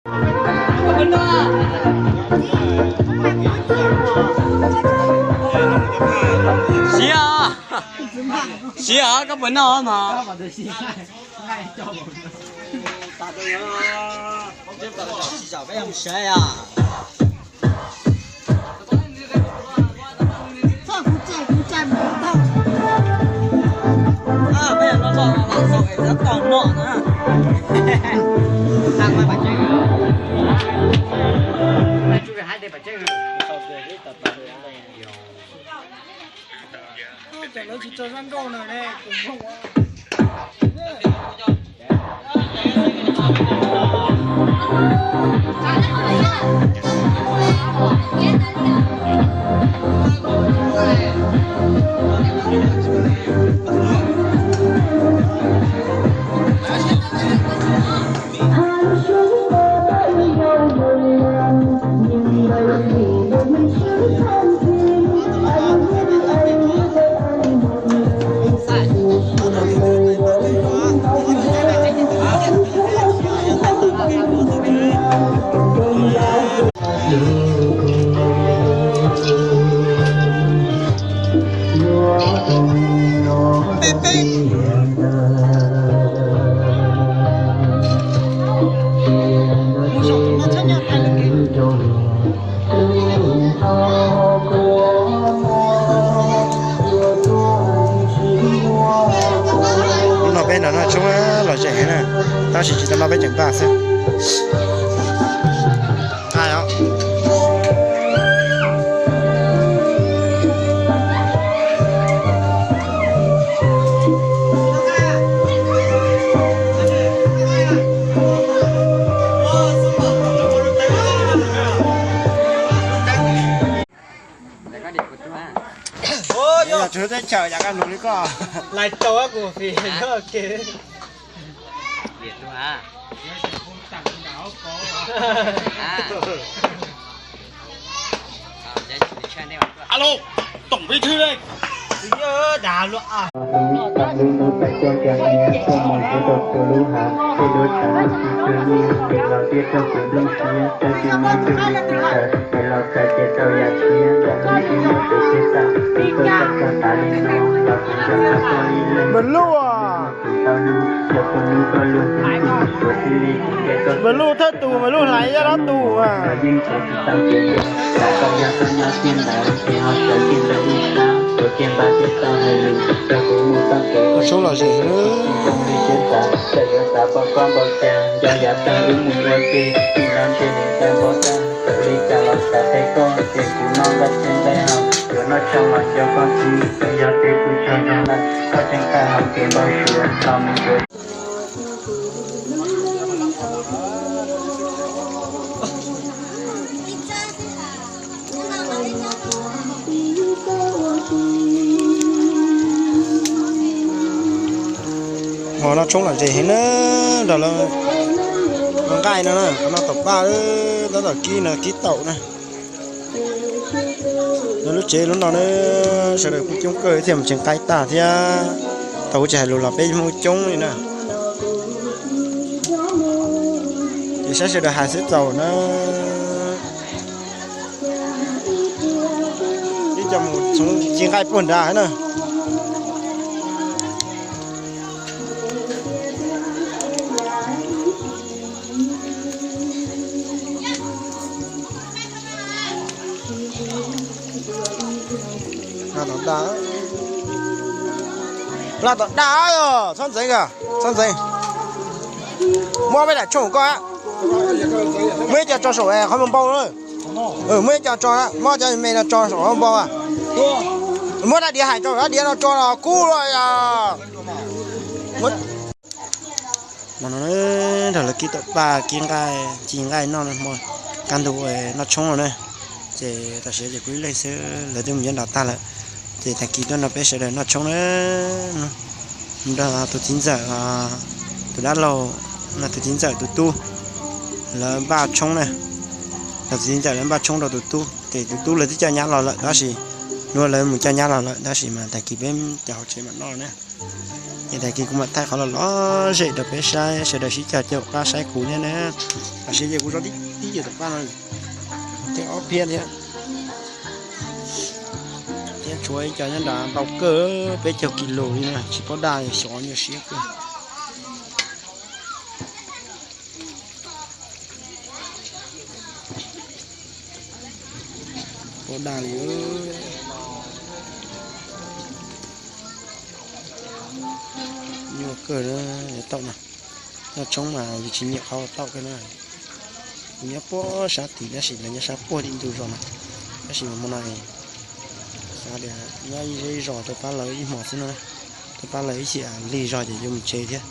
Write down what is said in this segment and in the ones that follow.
Siv, siv os, koj puas noj mog? Hnub no peb nrog noj tshoob los zem heev na, tab sis tsis tau noj, peb tseem npaj xwb. Yog tsis hlub teb chaws cas kaj ntug li koj. Lais tau kuv fim loj ke. Alo, tổng bí thư đây. Npawg Luj, Npawg Luj thawj tus, Npawg Luj hlais zaj dab tus. Tshoob los zem. Ho noj tshoob los zem heev na, nrog lawv nqaij no na, noj tom paj, tab tom kib no kib taum na. Lub tsev lub no na, sawv daws kuj coob kawg thiaj mus tsev nqaij tag thiab. Thaum kuv tsis hais lus los peb Hmoob coob li na. Ces saib sawv daws hais xwb txaus na. Ib co mus txhoov ci nqaij puag nrad na. Laj tom dag, txhob ntxeev, txhob ntxeev. Muab peb daim tshooj koj, muab ib co tso saum qhov muag npau na. Muab ib co tso, muab cov me no tso saum qhov muag npau. Muab daim diav hais rau, daim diav no tso los kub lawm. Hmo no nrog lawv kib tom paj kib nqaij, ci nqaij noj hmo kaj ntug noj tshoob no na. Ces tam sim ces kuv ib leeg xwb, lawv twb mus nyob nrad tag lawm. Ces tag kis tuaj nrog peb sawv daws noj tshoob na. Nrog tus txiv ntxawm, tus dab laug, no tus txiv ntxawm tus tub, lawv npaj tshoob na. Tus txiv ntxawm lawv npaj tshoob rau tus tub, ces tus tub lawv twb coj nyab los lawm tab sis, luag lawv mus coj nyab los lawm tab sis mas tag kis peb cov hauv tsev mam noj na. Tag kis kuv mam thaij qhov los lom zem rau peb saib, sawv daws sib caug caum qab saib kuv thiab na. Tam sim ces kuv zov tib tib yam tom qab no, tej ob phiab thiab. Thiab tshuav ib co nyob nram ntau kawg, peb caug kis lus li na, tsis paub daj, xyov nyuaj siab kawg. Paub daj li. Nyuaj kawg na, tauj no. Noj tshoob mas yus tsis nyiam qhov tauj kawg na. Kuv nyob puag sab tid tab sis lawv nyob sab puag tim ntug zos no. Tab sis mas hmo no xav tias nyob ib zej ib zos rau pab lawv ib hmos xwb na, rau pab lawv ib xyam lig zog ces yuav mus tsev thiab.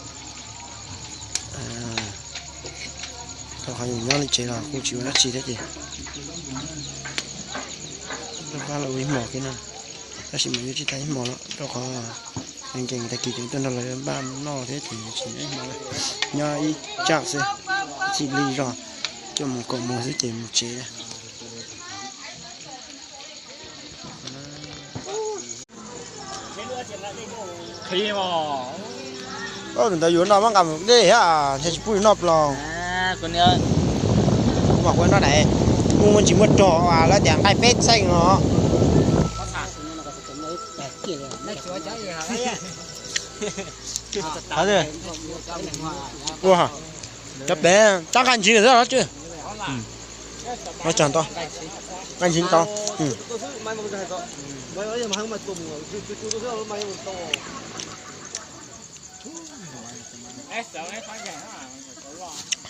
Rau qhov yus nyob li tsev los kuj tsis ua dab tsi thiab ces rau pab lawv ua ib hmos thiab na. Tab sis mas yuav tsis tau ib hmos lawm rau qhov nkees tag kis ces tuaj nrog lawv npaj noj thiab ces tsis nyob ib hmos lawm. Nyob ib tsam xwb, ib chim lig zog, coj mus kaum moos xwb ces mus tsev. Tus ntawd yuav noj mab nqa mus dej thiab, ntshe tsis pub yus noj plaws. Kuv mam kuv noj daim, kuv muaj ntsis muaj rog lawv tias nqaij peb xeej no. Ua, cov pem tab nqaij ntsis xwb los tsis. Nqaij ntsis tau.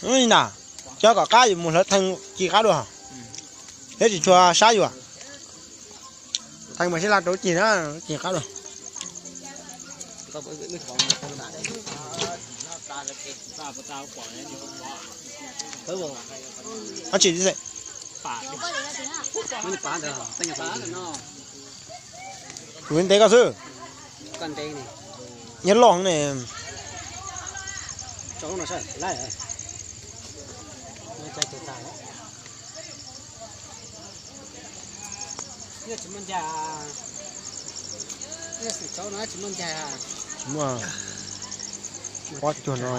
Li na, cov kom qab yus mus hlawv theej ci qab dua. Thiab tsis tshua sab yus. Theej mas sib laj rau cig na, cig qab dua. Dab tsi tib si? Kuv ntev koj xwb. Nyob loj ne. Tsis muaj pob cuag no.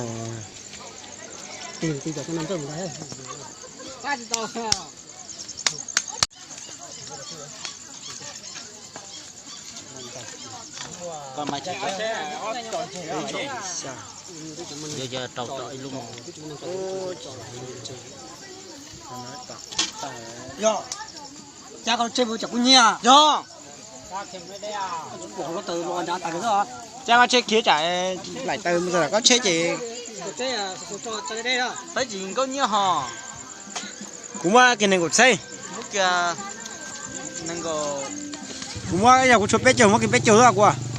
Yog rau ib lub. Yog, cab koj tsheb mus tsam kuv nyiag. Yog, cab koj tsheb khiav tsam laim taw mus txog koj tsheb ces peb tsis nkauj nyiaj ho. Kuv muab kiag nees nkaum txheeb. Kuv muab, yog kuv tshuav peb caug, muab kiag peb caug xwb kuv.